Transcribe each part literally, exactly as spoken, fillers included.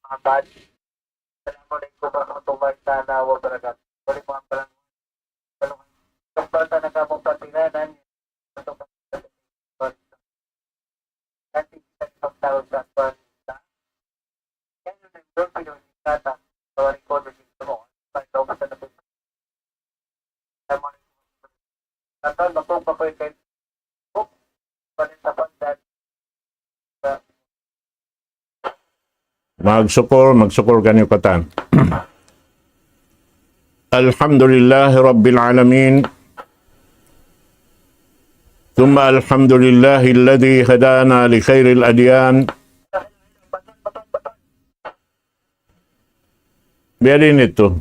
Assalamu alaykum warahmatullahi taala wabarakatuh. Wali mga palang-, palang-, palang-, palang-, palang-, palang-, Magsukul, magsukul kaniyu katan. الحمد لله رب العالمين. ثم الحمد لله الذي هدانا لخير الأديان. Biya' diin itu.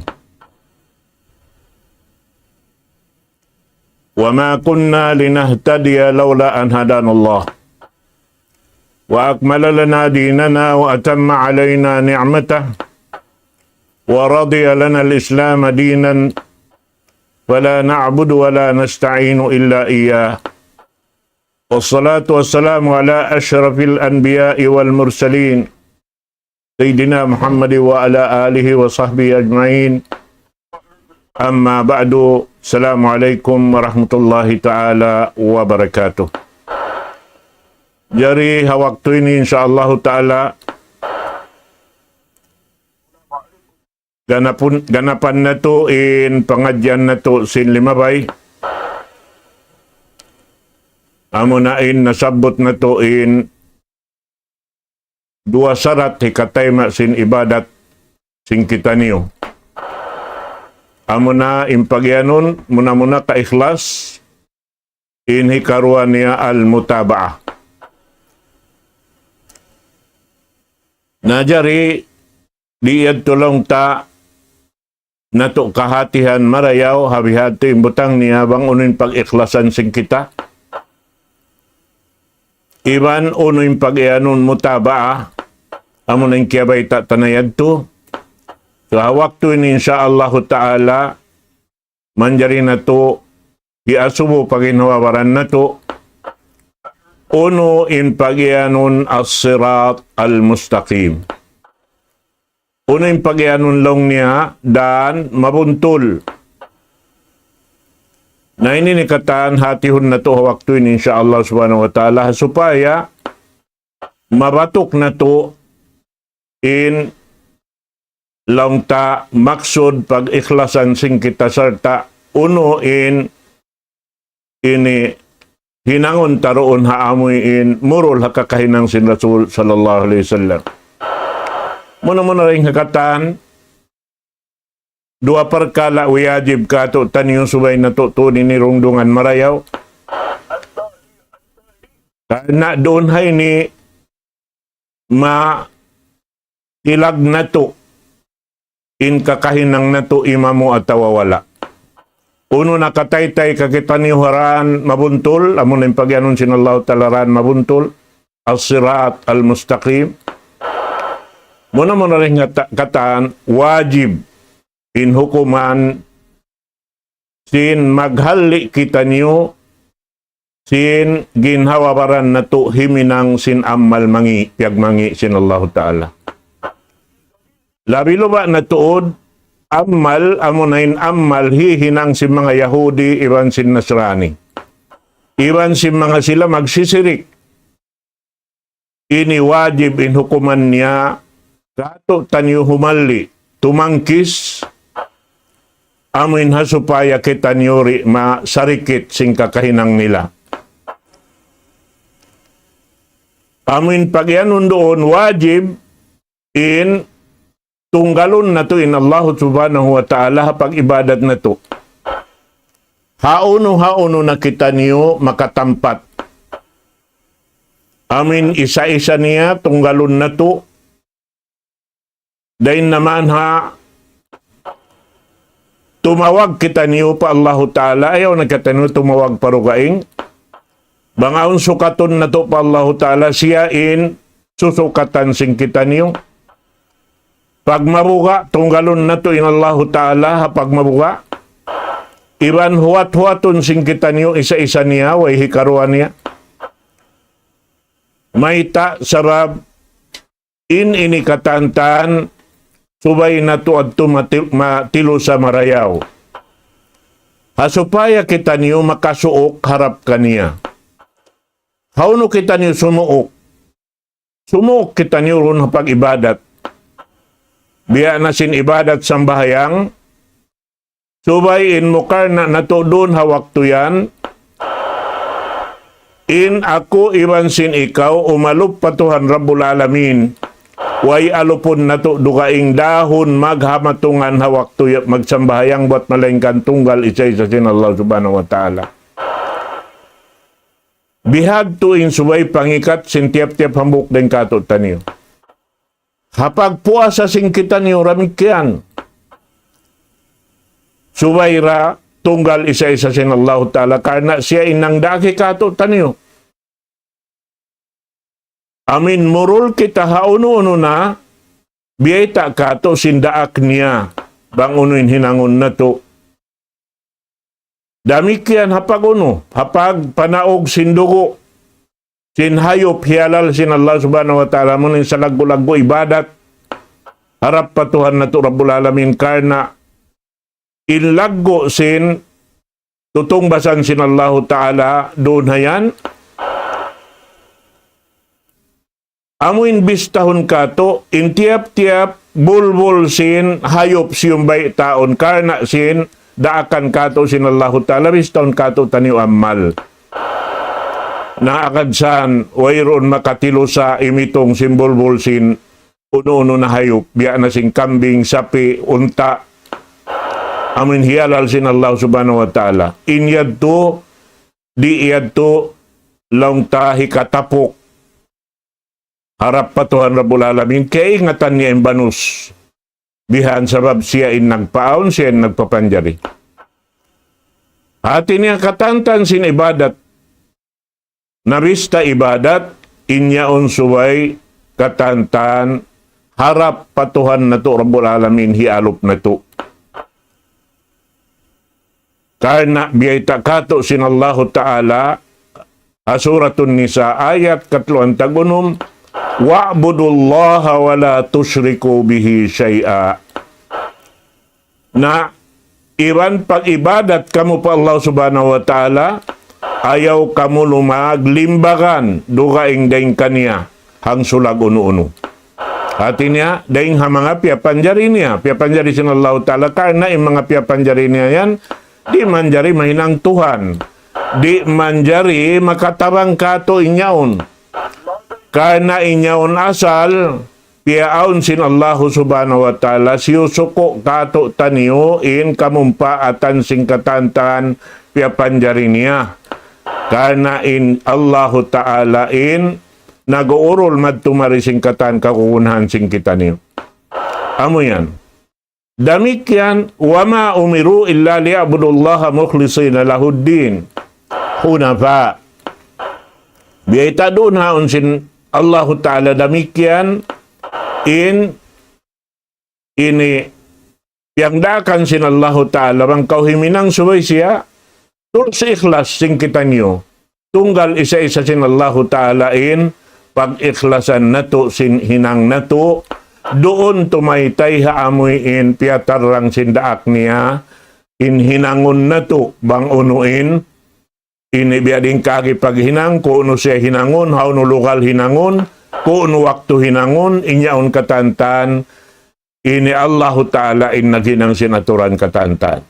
وما كنا لنهتدي لولا أن هدانا الله. وأكمل لنا ديننا وأتم علينا نعمته ورضي لنا الإسلام دينا فلا نعبد ولا نستعين إلا إياه. والصلاة والسلام على أشرف الأنبياء والمرسلين سيدنا محمد وعلى آله وصحبه أجمعين. أما بعد، السلام عليكم ورحمة الله تعالى وبركاته. Jari ha waktu ini, insya Allah taala, ganapun-, ganapan natu' in pangadjian natu' sin limabay. Amuna in nasabbut natu' in duwa sarat hikatayma' sin ibadat sin kitaniyu. Amuna in pagiyanun, muna-muna kaikhlas, in hikaruwa niya al-mutaba'ah. Na jari, di' yadtu laung ta natu' kahatihan marayaw, ha bihadtu in butang niya bang unu in pag-ikhlasan sin kita. Iban unu in pag-iyanun mutaba'ah, amuna in kiyabayta' ta na yadtu. So, ha waktu ini, insya Allahu ta'ala, manjari natu' hiasubu pa ginhawa-baran natu', unu in pag-iyanun as-sirat al-mustaqim. Unu in pag-iyanun laung niya, dan mabuntul. Na ini in katan hatihun natu' ha waktu ini, insya Allah subhanahu wa ta'ala, supaya mabatuk natu' in laung ta maksud pag-ikhlasan sin kita sarta' unu in ini hinangun ta duun ha amuin murul ha kakahinang sin Rasul sallallahu alayhi wasallam. Muna-muna dayn ha katan, duwa parkala' wiyajib kātu'niyu subay natu' tuud ini rungdungan marayaw. Karna' duun ha ini ma tilag natu' in kakahinang natu' imamu atawa wala'. Unu nakataytay ka kitaniyu ha dan mabuntul, amuna in pagiyanun sin Allahu ta'ala dan mabuntul, as-sirat al-mustaqim. Muna-muna dayn ha ta-, katan wajib in hukuman sin maghalli' kitaniyu sin ginhawa-baran natu' himinang sin amal mangi', piyagmangi' sin Allahu ta'ala. Labi-labi na tuud amal, amuna in amal hihinang sin manga Yahudi iban sin Nasrani. Iban sin manga sila magsisirik. Ini wajib in hukuman niya kātu'niyu humalli', tumangkis, amuin ha supaya kitaniyu di' masarikit sin kakahinang nila. Amuin pagiyanun duun wajib in tunggalun natu' in Allahu subhanahu wa ta'ala ha pag-ibadat natu'. Hawnu-hawnu na kitaniyu makatampat. Amuin isa-isa niya tunggalun natu'. Dayn naman ha tumawag kitaniyu pa Allahu ta'ala, ayaw na kitaniyu tumawag pa dugaing. Bang awn sukatun natu' pa Allahu ta'ala, siya in susukatan sin kitaniyu. Pagmabuga', tunggalun natu' in Allahu ta'ala ha pagmabuga'. Iban huwat-huwatun sin kitaniyu isa-isa niya, way hikaruwa niya. Mayta'? Sabab In ini katantan, subay natu' adtu mati-, matilusa marayaw. Ha supaya kitaniyu makasuuk harap kaniya. Hawnu kitaniyu sumuuk? Sumuuk kitaniyu duun ha pag-ibadat. Biya' na sin ibadat sambahayang, subay in mukarna' natu' duun ha waktu yan, in aku iban sin ikaw umalup pa Tuhan Rabbul Alamin. Way alupun natu' dugaing dahun maghamatungan ha waktu ya-, magsambahayang buat malaingkan tunggal isa-isa sin Allah Subhanahu wa Ta'ala. Bihadtu in subay pangikat sin tiyap-tiyap hambuuk dayn kātu'niyu. Ha pagpuasa sin kitaniyu damikkiyan. Subay da tunggal isa-isa sin Allahu Ta'ala karna' siya in nangdaak kātu'niyu. Amin murul kita ha unu-unu na, biyayta' kātu' sin daak niya, bang unu in hinangun natu'. Damikkiyan ha pag-unu, ha pagpanaug sin dugu', sin hayup hiyalal sin Allah Subhanahu wa Ta'ala, amu in salaggu'-laggu' ibadat, harap pa Tuhan natu' Rabbul Alamin, karna' in laggu' sin tutungbasan sin Allahu Ta'ala duun ha yan. Amu in bistahun kātu', in tiyap-tiyap bulbul sin hayup siyumbay' taun, karna' sin daakan kātu' sin Allahu Ta'ala, bistahun kātu'niyu ammal. Na agad san, wayruun makatilusa imitung sin bulbul sin unu-unu na hayup, biya' na sin kambing, sapi', unta', amu in hiyalal sin Allah Subhanahu wa Ta'ala. In yadtu, di' yadtu, laung ta hikatapuk harap pa Tuhan Rabbul Alamin, kaingatan niya in banus. Bihan sabab siya in nagpaawn, siya in nagpapanjari. Hati niya katantan sin ibadat, na bista ibadat, in yaun subay katantan harap pa Tuhan natu' Rabbul Alamin hiyalup natu'. Karna' biyayta' kātu' sin Allahu Ta'ala, ha Suratun Nisa, ayat katluan tag-unum, وَاعْبُدُوا اللَّهَ وَلَا تُشْرِكُوا بِهِ شَيْئًا. Na, iban pag-ibadat kamu pa Allah Subhanahu wa Ta'ala, ayaw kamu lumag limbagan, dugaing dayn kaniya, hangsulag unu-unu. Hati niya, dayn ha manga piyapanjari niya, piyapanjari sin Allahu Ta'ala, karna' in manga piyapanjari niya yan, di' manjari mahinang Tuhan. Di' manjari makatabang kātu' in yaun. Karna' in yaun asal, piyaawn sin Allahu Subhanahu wa Ta'ala, siyusuku' kātu'niyu in kamumpaatan sin katantan piyapanjari niya. Karna' in Allahu Ta'ala in nag-uurul madtu mari sin katan kagunahan sin kitaniyu. Amu yan. Damikkiyan, وَمَا أُمِرُوا إِلَّا لِيَعْبُدُوا اللَّهَ مُخْلِصِينَ لَهُ الدِّينَ حُنَفَاءَ. Biyayta' duun ha yaun sin Allahu Ta'ala damikkiyan in ini piyagdaakan sin Allahu Ta'ala, bang kaw huminang subay siya, tulus ikhlas sin kitaniyu. Tunggal isa-isa sin Allahu Ta'ala in pag-ikhlasan natu' sin hinang natu', duun tumaytay ha amuin piyatarrang sin daak niya, in hinangun natu', bang unu in, ini biya' diin kagi paghinang, ku'nu siya hinangun, hawnu lugal hinangun, ku'nu waktu hinangun, in yaun katantan, ini Allahu Ta'ala in naghinang sin aturan katantan.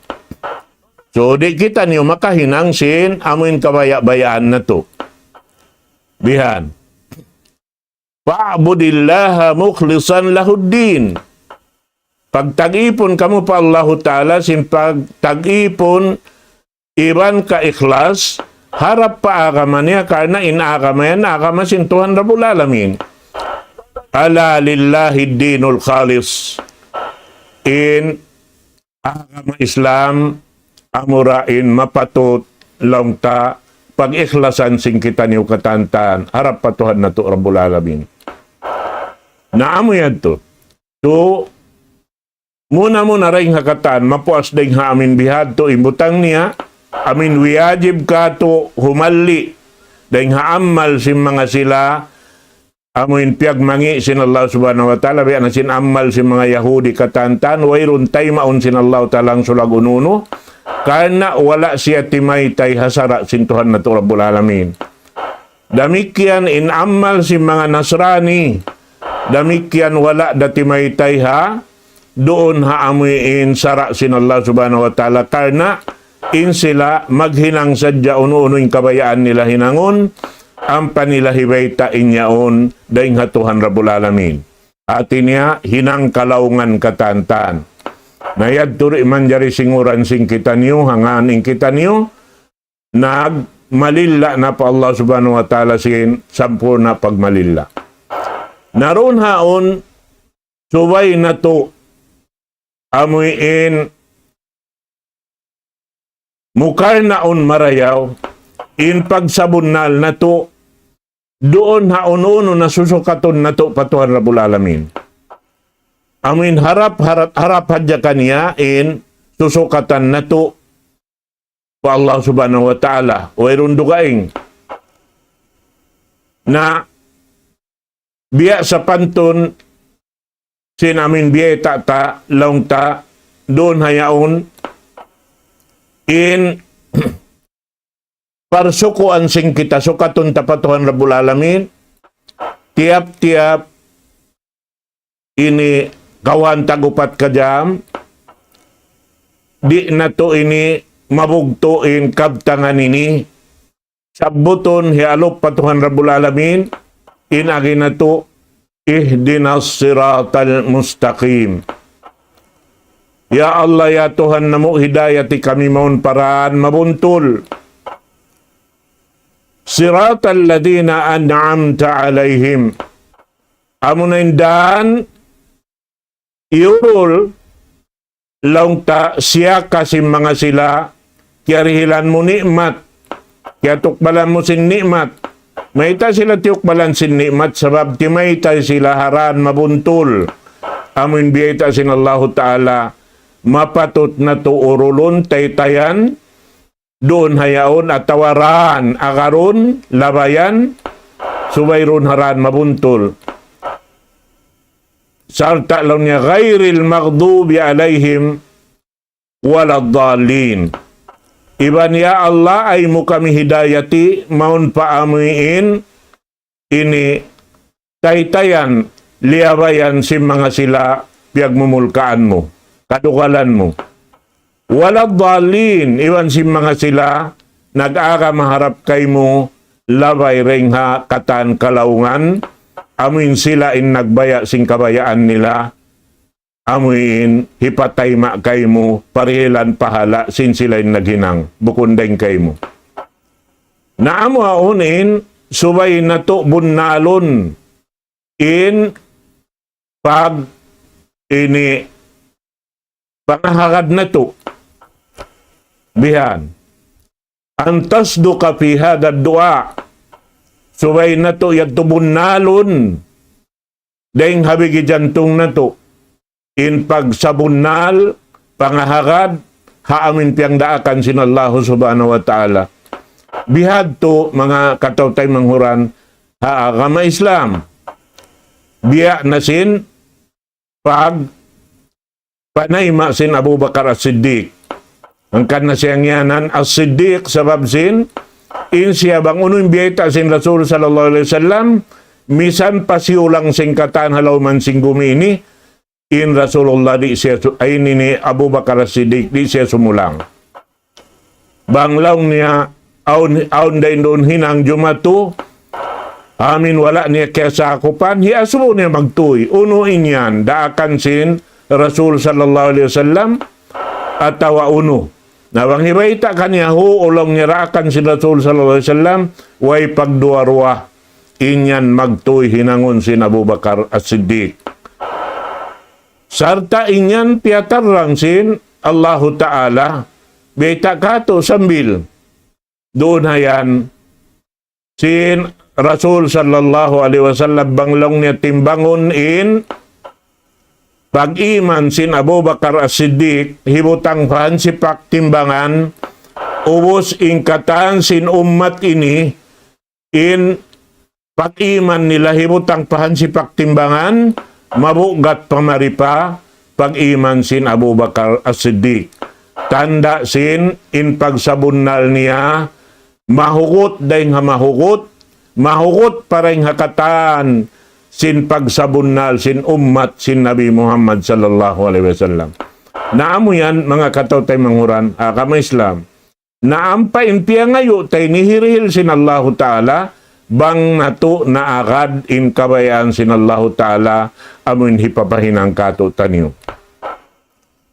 So, di' kitaniyu makahinang sin amuin kabaya'-bayaan natu'. Bihan. فَاعْبُدِ اللَّهَ مُخْلِصًا لَهُ الدِّينَ. Pagtag-ipun kamu pa Allahu Ta'ala, sin pagtag-ipun iban kaikhlas, harap pa agama niya, karna' in agama yan, agama sin Tuhan Rabbul Alamin. أَلَا لِلَّهِ الدِّينُ الْخَالِصُ. In agama Islam, amura in mapatut laung ta pag-ikhlasan sin kitaniyu katantan, harap pa Tuhan natu' Rabbul Alamin. Na amu yadtu. So, muna-muna dayn ha katan, mapuas dayn ha amin bihadtu in butang niya, amin wiyajib katu' humalli' dayn ha amal sin manga sila, amuin piyagmangi' sin Allah Subhanahu wa Ta'ala, biya' na sin amal sin manga Yahudi katan-katan, wayruun taymaun sin Allah Ta'ala hangsulag unu-unu, karna' wala' siya timaytay ha sara' sin Tuhan natu' Rabbul Alamin. Damikkiyan in amal sin manga Nasrani, damikkiyan wala' da timaytay ha, duun ha amuin sara' sin Allah Subhanahu wa Ta'ala, karna' in sila maghinang sadja unu-unu in kabayaan nila hinangun, ampa nila hibayta' in yaun dayn ha Tuhan Rabbul Alamin. Hati niya, hinang kalaungan katan-katan. Na yadtu di' manjari singuran sin kitaniyu, hangkan in kitaniyu, nagmalilla na pa Allah Subhanahu wa Ta'ala sin sampurna' pagmalilla. Na duun haun, subay natu' amuin mukarnaun marayaw, in pagsabunnal natu', duun ha unu-unu na susukatun natu' pa Tuhan Rabbul Alamin. Amuin harap, harap, harap hadja kaniya in susukatan natu' pa Allah Subhanahu wa Ta'ala. Wayruun dugaing. Na biya' sapantun sin amuin biyayta' ta, laung ta, duun ha yaun, in parsukuan sin kita, sukatun ta pa Tuhan Rabbul Alamin, tiyap-tiyap ini kawhaan tag-upat ka jam, di' natu' ini mabugtu' in kabtangan ini, sabbutun hialup pa Tuhan Rabbul Alamin, in agi natu', اهدنا الصراط المستقيم. Ya Allah, ya Tuhan namu', hidayati kami mawn pa dān mabuntul. صراط الذين أنعمت عليهم. Amuna in dān iyurul laung ta siyaka sin manga sila, kiyarihilan mu ni'mat, kiyatukbalan mu sin ni'mat. Mayta' sila tiyukbalan sin ni'mat? Sabab timaytay sila ha dān mabuntul. Amuin biyayta' sin Allahu Ta'ala, mapatut natu' urulun, taytayan, duun ha yaun atawa dān, agarun, labayan, subay duun ha dān mabuntul. Sarta' laung niya, غير المغضوب عليهم ولا الضالين. Iban ya Allah, ayaw mu kami hidayati, mawn pa amuin ini taytayan, liyabayan sin manga sila piyagmumulkaan mu, kadugalan mu. ولا الضالين, iban sin manga sila nag-agama harap kaymu, labay dayn ha katan kalaungan, amuin sila in nagbaya' sin kabayaan nila, amuin hipatayma' kaymu, parihilan pahala' sin sila in naghinang, bukun dayn kaymu. Na amu yaun in subay natu' bunnalun in pag ini pangahagad natu'. Bihan. أن تصدق في هذا الدعاء. Subay natu' yadtu bunnalun dayn ha bigi jantung natu'. In pagsabunnal, pangahagad, ha amuin piyangdaakan sin Allahu Subhanahu wa Ta'ala. Bihadtu manga kataw-taymanghuran ha agama Islam. Biya' na sin pag panayma' sin Abu Bakar As-Siddiq. Hangkan na siya ngiyanan As-Siddiq sabab sin, in siya bang unu in biyayta' sin Rasul sallallahu alayhi wasallam, misan pa siyulang sin katan ha lawm sin gumi ini, in Rasulullah di' siya su-, ay, ini ni Abu Bakar As-Siddiq, di' siya sumulang. Bang laung niya, awn, awn da in duun hinang jumatu, amuin wala' niya kiyasakupan, hiyasubu niya magtuy. Unu in yan, daakan sin Rasul sallallahu alayhi wasallam, atawa unu. Na bang hibayta' kaniya, hu, laung niya daakan sin Rasul sallallahu alayhi wasallam, way pagduwa-ruwa, in yan magtuy hinangun sin Abu Bakar As-Siddiq. Sarta' in yan piyatarrang sin Allahu Ta'ala, biyayta' katu' sambil. Duun ha yan, sin Rasul sallallahu alayhi wasallam bang laung niya timbangun in pag-iman sin Abu Bakar As-Siddiq, hibutang pa hansipak timbangan, ubus in katan sin ummat ini, in pag-iman nila hibutang pa hansipak timbangan, mabugat pa mari pa pag-iman sin Abu Bakar As-Siddiq. Tanda' sin in pagsabunnal niya, mahugut dayn ha mahugut, mahugut pa dayn ha katan sin pagsabunnal sin ummat sin Nabi Muhammad sallallahu alayhi wasallam. Na amu yan, manga kataw-taymanghuran ha agama Islam. Na ampa in piyangayu' ta ini hirihil sin Allahu Ta'ala, bang natu' naagad in kabayaan sin Allahu Ta'ala, amu in hipapahinang kātu'niyu.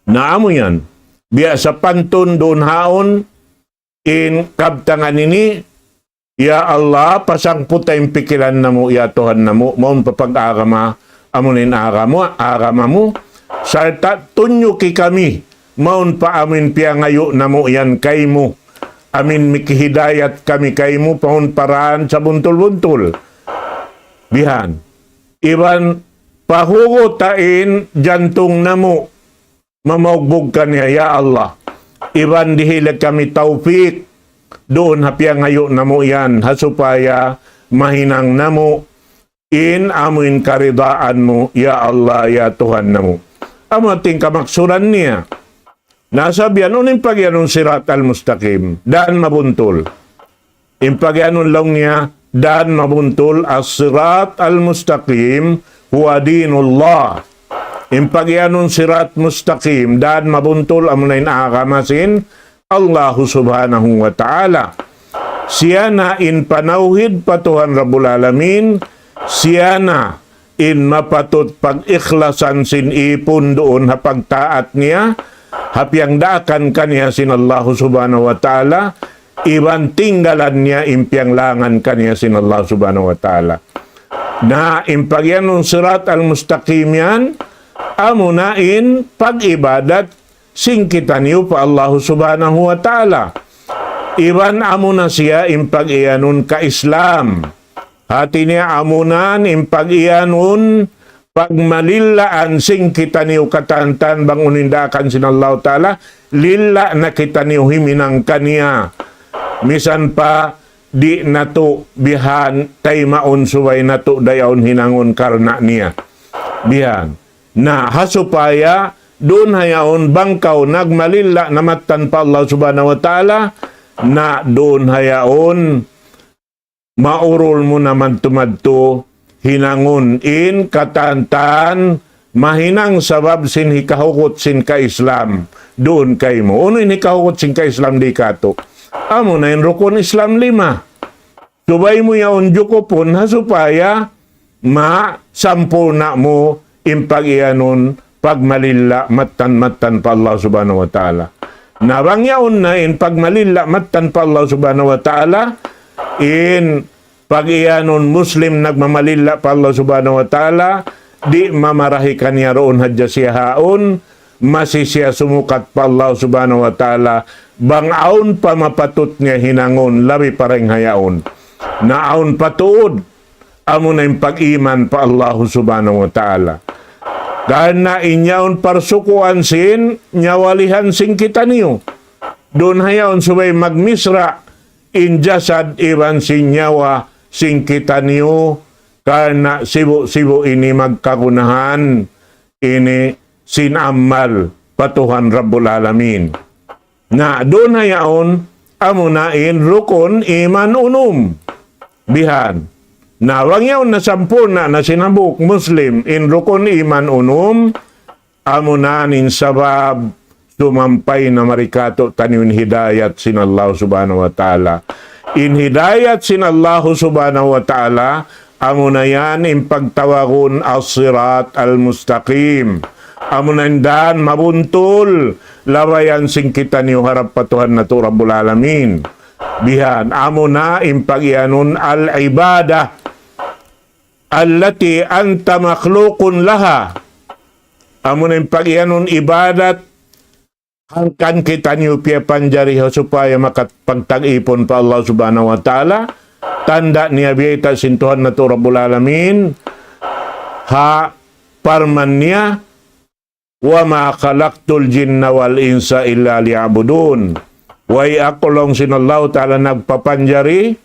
Na amu yan, biya' sapantun duun haun, in kabtangan ini, "Ya Allah, pasangputa in pikilan namu', ya Tuhan namu', mawn pa pag-agama, amu in agama, agama mu, sarta' tunyuki kami, mawn pa amu in piyangayu' namu' yan kaymu, amu in mikihidayat kami kaymu, paun paraan sabuntul-buntul." Bihan. Iban pahuguta in jantung namu', mamaugbug kaniya, ya Allah. Iban dihila kami tawfik, duun ha piyangayu' namu' yan, ha supaya mahinang namu', in amu in karidaan mu, ya Allah, ya Tuhan namu'. Amu in kamaksuran niya. Na sabab yan, unu in pagiyanun sirat al-mustaqim, dān mabuntul. In pagiyanun laung niya, dān mabuntul, as-sirat al-mustaqim, huwa dinullah. In pagiyanun sirat mustaqim, dān mabuntul, amuna in agama sin Allahu Subhanahu wa Ta'ala. Siya na in panawhid pa Tuhan Rabbul Alamin, siya na in mapatut pag-ikhlasan sin ipun duun ha pagtaat niya, ha piyangdaakan kaniya sin Allahu Subhanahu wa Ta'ala, iban tinggalan niya in piyanglangan kaniya sin Allah Subhanahu wa Ta'ala. Na in pagiyanun sirat al-mustaqim yan, amuna in pag-ibadat sin kitaniyu pa Allahu Subhanahu wa Ta'ala. Iban amuna siya in pagiyanun ka-Islam. Hati niya amuna in pagiyanun pagmalillaan sin kitaniyu katan-katan bang unu in daakan sin Allahu Ta'ala, lilla' na kitaniyu himinang kaniya. Misan pa di' natu' bihan taymaun subay natu' dayaun hinangun karna' niya. Bihan. Na, ha supaya duun ha yaun bang kaw nagmalilla' na mattan pa Allah Subhanahu wa Ta'ala, na duun ha yaun maurul mu na madtu-madtu hinangun in katan-katan mahinang sabab sin hikahugut sin ka-Islam duun kaymu. Unu in hikahugut sin ka-Islam di katu'? Amuna in rukun Islam lima. Subay mu yaun jukupun ha supaya masampurna' mu in pagiyanun pagmalilla' mattan-mattan pa Allah Subhanahu wa Ta'ala. Na bang yaun na in pagmalilla' mattan pa Allah Subhanahu wa Ta'ala, in pagiyanun Muslim nagmamalilla' pa Allah Subhanahu wa Ta'ala, di' mamarahi kaniya duun hadja siya haun, masi siya sumukat pa Allah Subhanahu wa Ta'ala, bang awn pa mapatut niya hinangun labi pa dayn ha yaun. Na awn pa tuud, amuna in pag-iman pa Allah Subhanahu wa Ta'ala. Karna' in yaun parsukuan sin nyawalihan sin kitaniyu. Duun ha yaun subay magmisra' in jasad iban sin nyawa sin kitaniyu, karna' sibu'-sibu' ini magkagunahan ini sin amal pa Tuhan Rabbul Alamin. Na, duun ha yaun, amuna in rukun iman unum. Bihan. Na, bang yaun nasampurna' na sin hambuuk Muslim in rukun iman unum, amuna in sabab sumampay na mari katu'niyu in hidayat sin Allah Subhanahu wa Ta'ala. In hidayat sin Allah Subhanahu wa Ta'ala, amuna yan in pagtawagun as-sirat al-mustaqim. Amuna in dan mabuntul, labayan sin kitaniyu harap pa Tuhan natu' Rabbul Alamin. Bihan, amuna in pagiyanun al-ibadah allati anta makhluqun laha. Amuna in pagiyanun ibadat hangkan kitaniyu piyapanjari ha supaya makapagtag-ipun pa Allah Subhanahu wa Ta'ala. Tanda' niya biyayta' sin Tuhan natu' Rabbul Alamin ha parman niya, وما خلقت الجن والإنس إلا ليعبدون. Way aku laung sin Allahu Ta'ala nagpapanjari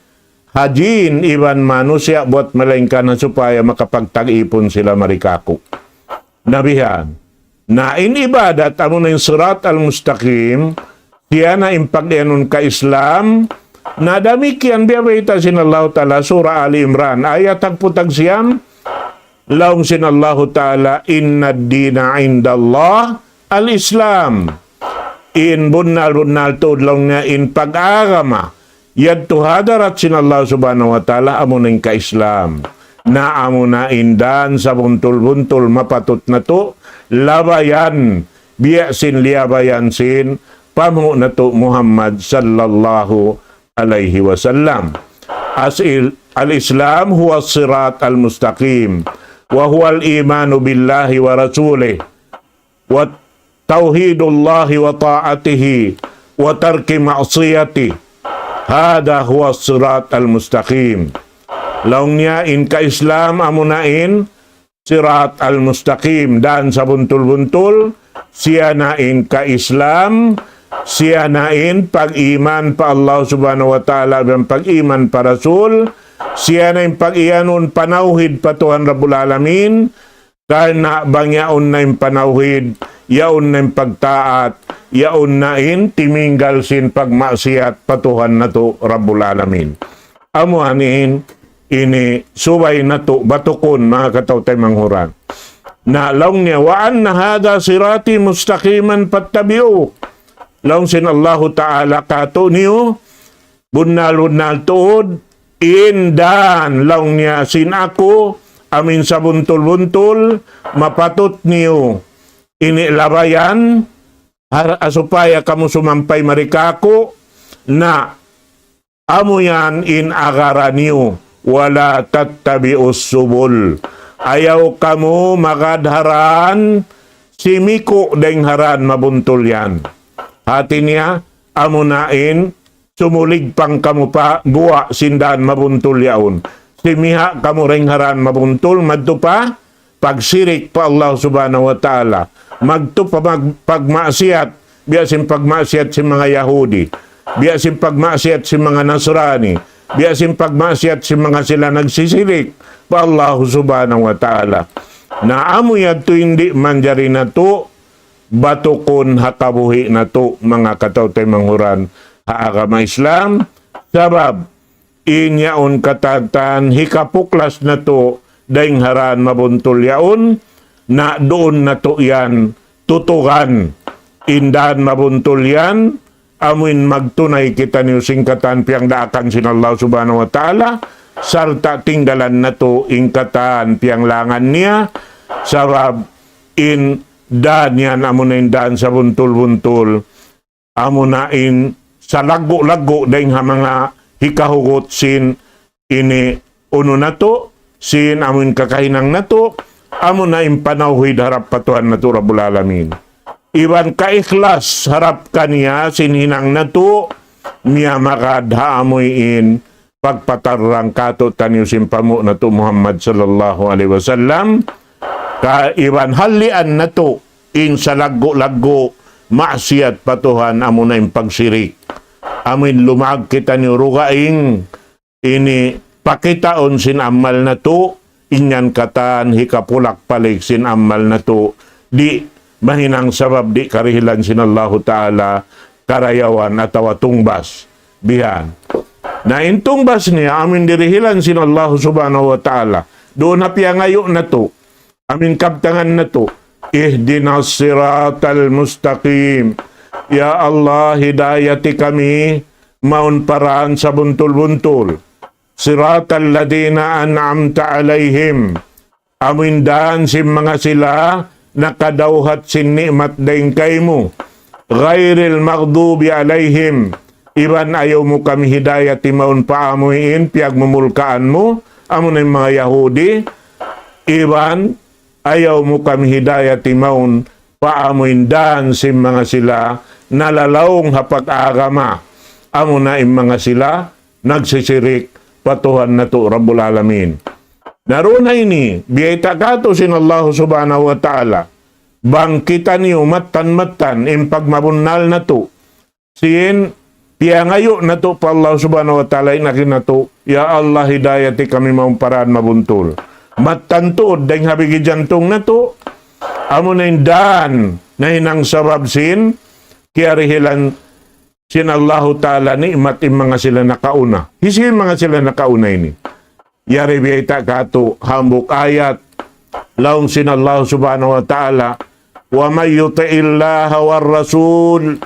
ha jin iban manusiya' buwat malaingkan ha supaya makapagtag-ipun sila mari kāku'. Na bihan. Na in ibadat amuna in sirat al-mustaqim, siya na in pag-iyanun ka Islam, na damikkiyan biya' bayta' sin Allahu Ta'ala Surah Ali Imran, ayat hangpu' tag siyam, laung sin Allahu Ta'ala, إن الدين عند الله الإسلام. In bunnal-bunnal tuud laung niya in pag-agama, yadtu ha hadarat sin Allah Subhanahu wa Ta'ala amuna in ka-Islam. Na amuna in dan sabuntul-buntul mapatut natu' labayan, biya' sin liyabayan sin panghu' natu' Muhammad sallallahu alayhi wasallam. As-, الإسلام هو الصراط المستقيم، وهو الإيمان بالله ورسوله، وتوحيد الله وطاعته، وترك معصيته. هذا هو الصراط المستقيم. Laung niya in ka-Islam amuna in sirat al-mustaqim, dan sabuntul-buntul, siya na in ka-Islam, siya na in pag-iman pa Allah Subhanahu wa Ta'ala, iban pag-iman pa Rasul, siya na in pag-iyanun panawhid pa Tuhan Rabbul Alamin, karna' bang yaun na in panawhid, yaun na in pagtaat, yaun na in timinggal sin pagmaksiyat pa Tuhan natu' Rabbul Alamin. Amu ini, ini subay natu' batukun, manga kataw-taymanghuran. Na laung niya, وأن هذا صراطي مستقيما فاتبعوه. Laung sin Allahu Ta'ala kātu'niyu, bunnal-bunnal tuud, in dan laung niya sin aku, amu in sabuntul-buntul, mapatut niyu ini labayan, har-, supaya kamu sumampay mari kāku', na amu yan in agara niyu, ولا تتبعوا السبل. Ayaw kamu magad ha dan simiku' dayng ha dan mabuntul yan. Hāti niya, amuna in sumuligpang kamu pa guwa' sin dan mabuntul yaun. Simiha' kamu dayng ha dan mabuntul, madtu pa pagsirik pa Allah Subhanahu wa Ta'ala. Madtu pa mag-, pagmaksiyat, biya' sin pagmaksiyat sin manga Yahudi, biya' sin pagmaksiyat sin manga Nasrani, biya' sin pagmaksiyat sin manga sila nagsisirik pa Allah Subhanahu wa Ta'ala. Na amu yadtu in di' manjari natu' batukun ha kabuhi' natu', manga kataw-taymanghuran ha agama Islam, sabab in yaun katan-katan hikapuklas natu' dayng ha dan mabuntul yaun, na duun natu' yan tutugan. In dan mabuntul yan, amu in magtunay kitaniyu sin katan piyagdaakan sin Allah Subhanahu wa Ta'ala, sarta' tinggalan natu' in katan piyanglangan niya, sabab in dan yan amuna in dan sabuntul-buntul, amuna in salaggu'-laggu' dayng ha manga hikahugut sin ini unu natu', sin amu in kakahinang natu', amuna in panawhid harap pa Tuhan natu' Rabbul Alamin. Iban kaikhlas harap kaniya sin hinang natu', miyamagad ha amu in pagpatarrang kātu'niyu sin panghu' natu' Muhammad sallallahu alayhi wasallam, ka iban halian natu' in salaggu'-laggu' maksiyat pa Tuhan, amuna in pagsirik. Amu in lumag kitaniyu dugaing ini pakitaun sin amal natu', in yan katan hikapulak-palik sin amal natu', di' mahinang sabab di' karihilan sin Allahu Ta'ala karayawan atawa tungbas. Bihan. Na in tungbas niya, amu in dirihilan sin Allahu Subhanahu wa Ta'ala. Duun ha piyangayu' natu'. Amu in kabtangan natu'. اهدنا الصراط المستقيم. Ya Allah, hidayati kami, mawn pa dan sabuntul-buntul. صراط الذين أنعمت عليهم. Amu in dan sin manga sila nakadawhat sin ni'mat dayng kaymu. غير المغضوب عليهم. Iban ayaw mu kami hidayati mawn pa amu in piyagmumulkaan mu, amuna in manga Yahudi. Iban ayaw mu kami hidayati mawn pa amu in dan sin manga sila nalalaung ha pag-agama. Amuna in manga sila nagsisirik pa Tuhan natu' Rabbul Alamin. Na duun ha ini, biyayta' kātu' sin Allahu Subhanahu wa Ta'ala, bang kitaniyu mattan-mattan in pagmabunnal natu', sin Piyangayu' natu' pa Allah Subhanahu wa Ta'ala in agi natu', "Ya Allah, hidayati kami mawn pa dān mabuntul." Mattan tuud dayng ha bigi jantung natu', amuna in dān nahinang sabab sin kiyarihilan sin Allahu Ta'ala ni'mat in manga sila nakauna. Hisiyu in manga sila nakauna ini? Yari biyayta' kātu' hambuuk ayat. Laung sin Allah Subhanahu wa Ta'ala, ومن يطع الله والرسول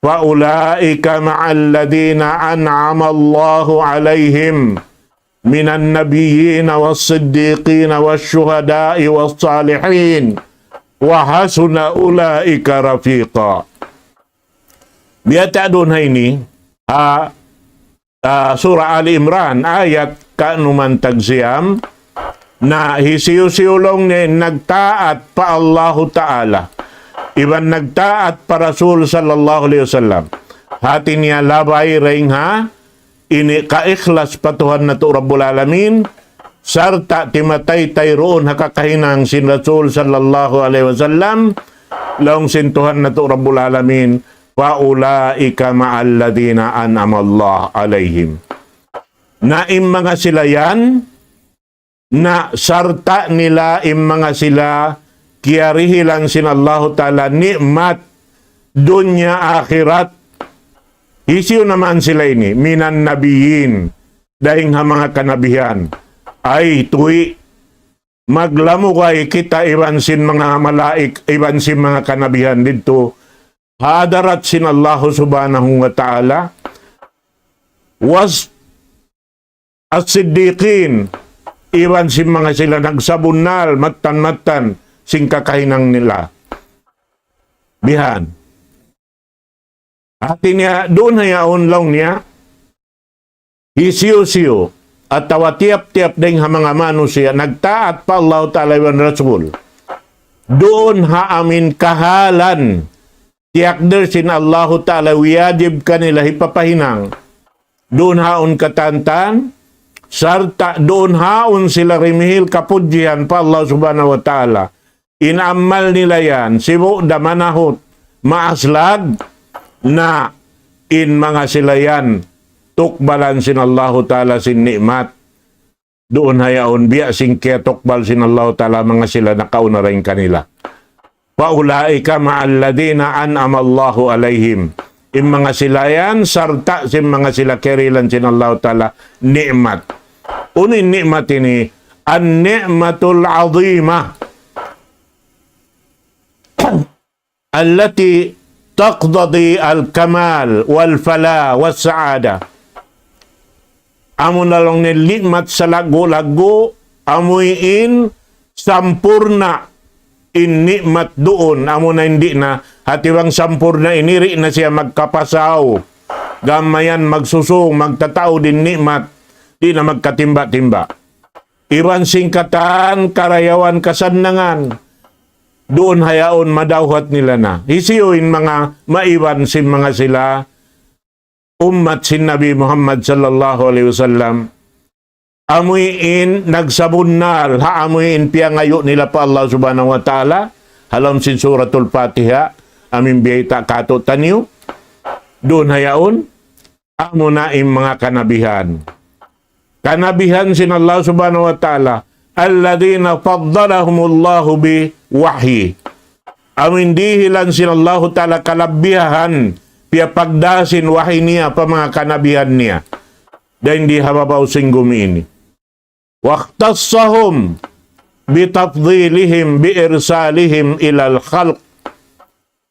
فأولئك مع الذين أنعم الله عليهم من النبيين والصديقين والشهداء والصالحين وحسن أولئك رفيقا. Biyayta' duun ha ini, ha, ha, Surah Ali Imran, ayat kanuman tagsiyam, na hisiyu-siyu laung niya in nagtaat pa Allahu Ta'ala, iban nagtaat pa Rasul sallallahu alayhi wasallam. Hāti niya labay dayng ha ini kaikhlas pa Tuhan natu' Rabbul Alamin, sarta' timataytay duun ha kakahinang sin Rasul sallallahu alayhi wasallam, laung sin Tuhan natu' Rabbul Alamin, فأولئك مع الذين أنعم الله عليهم. Na in manga sila yan, na sarta' nila in manga sila kiyarihilan sin Allahu Ta'ala ni'mat dunya akhirat. Hisiyu na man sila ini? من النبيين, dayng ha manga kanabihan. Ay, tuwi', maglamugay kita iban sin manga malaik, iban sin manga kanabihan didtu ha hadarat sin Allahu Subhanahu wa Ta'ala. Was as-siddiqin, iban sin manga sila nagsabunnal, mattan-mattan, sin kakahinang nila. Bihan. Hāti niya, duun ha yaun laung niya, hisiyu-siyu, atawa tiyap-tiyap dayng ha manga manusiya', nagtaat pa Allahu Ta'ala iban Rasul. Duun ha amin kahalan, tiyakdir sin Allahu Ta'ala wiyajib kanila hipapahinang. Duun ha yaun katantan, sarta' duun ha yaun sila dimihil kapudjihan pa Allah Subhanahu wa Ta'ala. In amal nila yan, sibu' da manahut, maaslag, na in manga sila yan, tukbalan sin Allahu Ta'ala sin ni'mat. Duun ha yaun biya' sin kiyatukbal sin Allahu Ta'ala manga sila nakauna dayn kanila. فأولئك مع الذين أنعم الله عليهم. In manga sila yan, sarta' sin manga sila kiyarihilan sin Allahu Ta'ala ni'mat. Unu in ni'mat ini? النعمة العظيمة التي تقتضي الكمال والفلاح والسعادة. Amuna laung niya ni'mat salaggu'-laggu', amuin sampurna' in ni'mat duun, amuna in di' na, hati bang sampurna' ini, di' na siya magkapasaw, gam mayan magsusung, magtataud in ni'mat, di' na magkatimba-timba. Iban sin katan karayawan kasannangan, duun ha yaun madawhat nila na. Hisiyu in manga maiban sin manga sila ummat sin Nabi Muhammad sallallahu alayhi wasallam. Amuin nagsabunnal, ha amuin piyangayu' nila pa Allah Subhanahu wa Ta'ala, ha lawm sin Suratul Fatiha, amuin biyayta' kātu'niyu, duun ha yaun, amuna in manga kanabihan. Kanabihan sin Allah Subhanahu wa Ta'ala, الذين فضلهم الله بوحيه. Amuin dihilan sin Allahu Ta'ala kalabbihan, piyapagdā sin wahi niya pa manga kanabihan niya. Dayn di ha babaw sin gumi ini. واختصهم بتفضيلهم بإرسالهم إلى الخلق.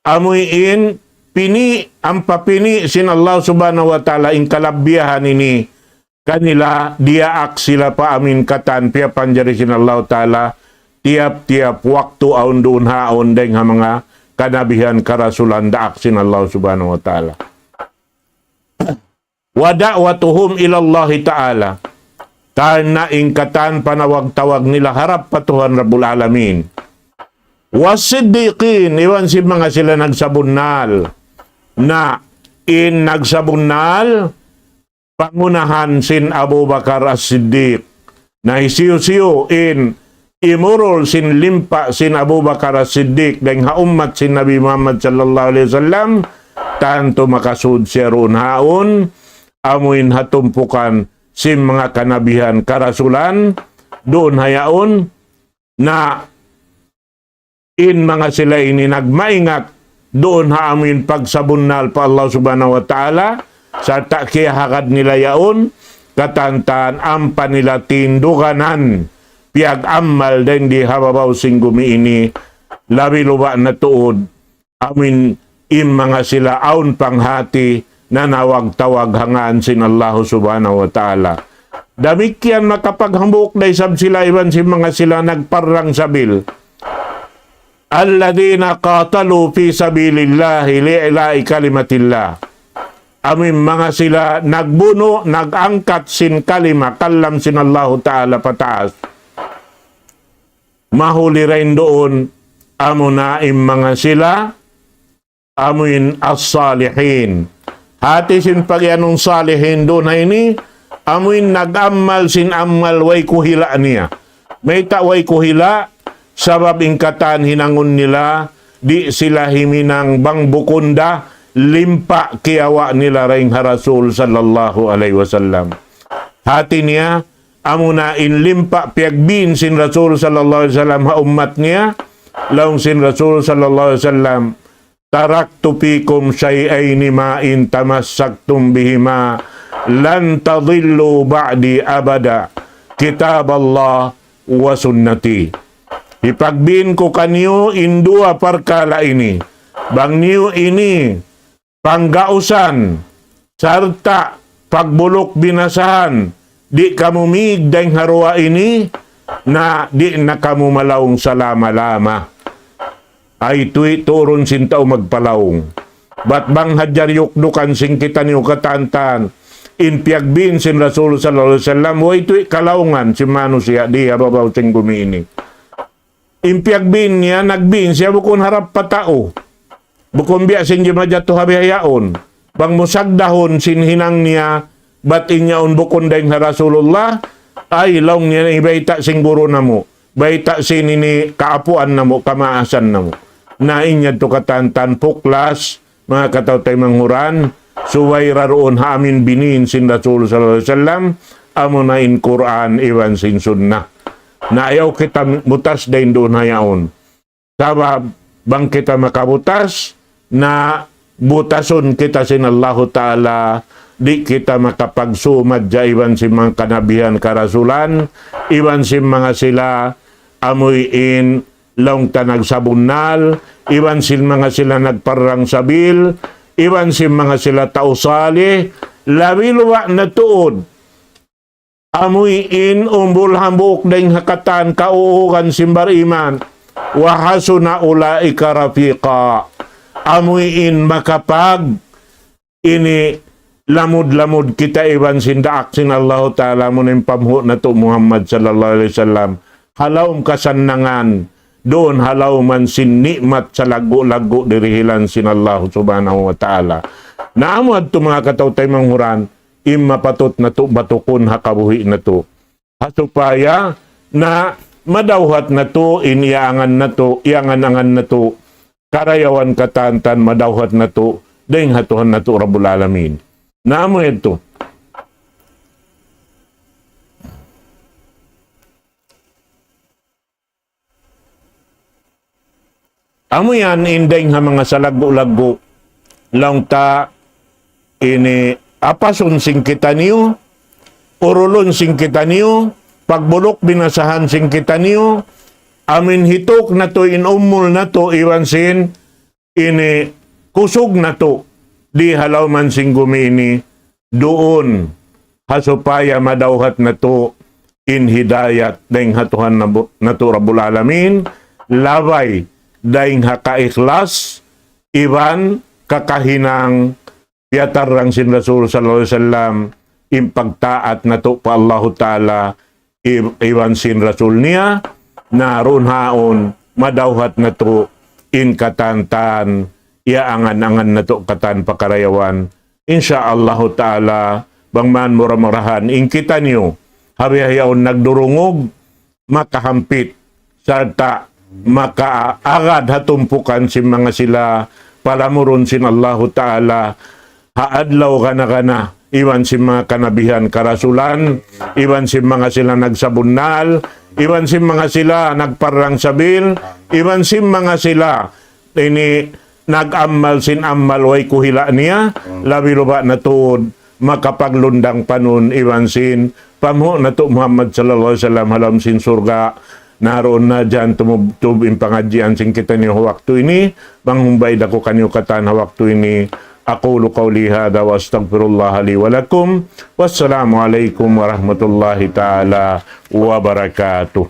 Amuin pini', ampa pini' sin Allah Subhanahu wa Ta'ala in kalabbihan ini kanila, diyaak sila pa amuin katan piyapanjari sin Allah Ta'ala, tiyap-tiyap waktu awn duun ha yaun dayng ha manga kanabihan karasulan daak sin Allah Subhanahu wa Ta'ala. ودعوتهم إلى الله تعالى. Karna' in katan panawag-tawag nila harap pa Tuhan Rabbul Alamin. والصديقين, iban sin manga sila nagsabunnal. Na in nagsabunnal, pangunahan sin Abu Bakar As-Siddiq. Na hisiyu-siyu in imurul sin limpa sin Abu Bakar As-Siddiq dayng ha ummat sin Nabi Muhammad sallallahu alayhi wasallam, tantu makasud siya duun haun, amuin ha tumpukan sin manga kanabihan karasulan, duun ha yaun, na in manga sila ini nagmaingat duun ha amuin pagsabunnal pa Allah Subhanahu wa Ta'ala, sarta' kiyahagad nila yaun, katantan ampa nila tinduganan, piyag-amal dayn di ha babaw sin gumi ini, labi luba na tuud, amuin in manga sila awn panghati nanawag-tawag ha ngan sin Allah Subhanahu wa Ta'ala. Damikkiyan makapaghambuuk da isab sila iban sin manga sila nagparrang sabil. الذين قاتلوا في سبيل الله لإعلاء كلمة الله. Amuin manga sila nagbunu', nag-angkat sin kalima, kalam sin Allahu Ta'ala pataas. Mahuli dayn duun, amuna in manga sila, amuin as-salihin. Hati sin pagiyanun salihin duun ha ini, amuin nag-amal sin amal way kuhila' niya. Mayta' way kuhila', sabab in katan hinangun nila, di' sila himinang bang bukun da, limpa kiyawa' nila dayn ha Rasul sallallahu alayhi wasallam. Hati niya, amuna in limpa piyagbin sin Rasul sallallahu alayhi wasallam ha ummat niya, laung sin Rasul sallallahu alayhi wasallam, تركت فيكم شيئين ما إن تمسكتم بهما لن تضلوا بعدي أبدا، كتاب الله وسنتي. Hipagbin ku kaniyu in duwa parkala' ini. Bang niyu ini panggausan, sarta' pagbuluk binasahan, di' kamu mīg dayn ha duwa ini, na di' na kamu malaung salama-lama. Ay tuwi' tuud sin tau magpalaung. Bat bang hadja diyukdukan sin kitaniyu katantan, in piyagbin sin Rasul sallallahu alayhi wasallam, way tuwi' kalaungan sin manusiya' di ha babaw sin gumi ini. In piyagbin niya, nagbin siya bukun harap pa tau. Bukun biya' sin jimajatu ha bihaun. Bang mu sagdahun sin hinang niya, bat in yaun bukun dayn ha Rasulullah, ay laung niya na ibayta' sin guru namu'. Bayta' sin ini kaapuan namu', kamaasan namu'. Na in yadtu katantan puklas, manga kataw-taymanghuran, subay da duun ha amuin binin sin Rasul sallallahu alayhi wasallam, amuna in Qur'an iban sin Sunnah. Na ayaw kita butas dayn duun ha yaun. Sabab, bang kita makabutas, na butasun kita sin Allahu Ta'ala, di' kita makapagsumad ja iban sin manga kanabihan karasulan, iban sin manga sila amuin laung ta nagsabunnal, iban sin manga sila nagparrang sabil, iban sin manga sila tau salih, labi luba na tuud. Amuin umbul hambuuk dayn ha katan kauugan sin bariman. وحسن أولئك رفيقا. Amuin makapag ini lamud-lamud kita iban sin daak sin Allahu Ta'ala, amuna in panghu' natu' Muhammad sallallahu alayhi wasallam. Ha lawm kasannangan, duun ha lawman sin ni'mat salaggu'-laggu' dirihilan sin Allah Subhanahu wa Ta'ala. Na amu yadtu manga kataw-taymanghuran, in mapatut natu' batukun ha kabuhi' natu'. Ha supaya na madawhat natu' in iyangan natu', iyangan-angan natu', karayawan katantan madawhat natu', dayn ha Tuhan natu' Rabbul Alamin. Na amu yadtu. Amu yan in dayn ha manga salaggu'-laggu', laung ta ini apasun sin kitaniyu, urulun sin kitaniyu, pagbuluk binasahan sin kitaniyu, amuin hituk natu' in umul natu' iban sin ini kusug natu' di ha lawman sin gumi ini, duun ha supaya madawhat natu' in hidayat dayn ha Tuhan nabu-, natu' Rabbul Alamin, labay dayn ha kaikhlas iban kakahinang piyatarrang sin Rasul sallallahu alayhi wasallam, in pagtaat natu' pa Allahu Ta'ala, i-, iban sin Rasul niya, na duun haun madawhat natu' in katantan, iyaangan-angan natu' katan pakarayawan. Insya Allahu Ta'ala, bang man mura-murahan, in kitaniyu, ha bihaun nagdurungug, makahampit, sarta' makaagad ha tumpukan sin manga sila palamurun sin Allahu Ta'ala ha adlaw gana-gana, iban sin manga kanabihan karasulan, iban sin manga sila nagsabunnal, iban sin manga sila nagparrang sabil, iban sin manga sila ini nag-amal sin amal way kuhila niya, labi luba na tuud makapaglundang panun iban sin pamuhu' natu' Muhammad sallallahu alayhi wasallam ha lawm sin surga'. Na duun na dyan tumub-, tub in pangadjian sin kitaniyu ha waktu ini, manghumbay da aku kaniyu katan ha waktu ini. أقول قولي هذا وأستغفر الله لي ولكم. والسلام عليكم ورحمة الله تعالى وبركاته.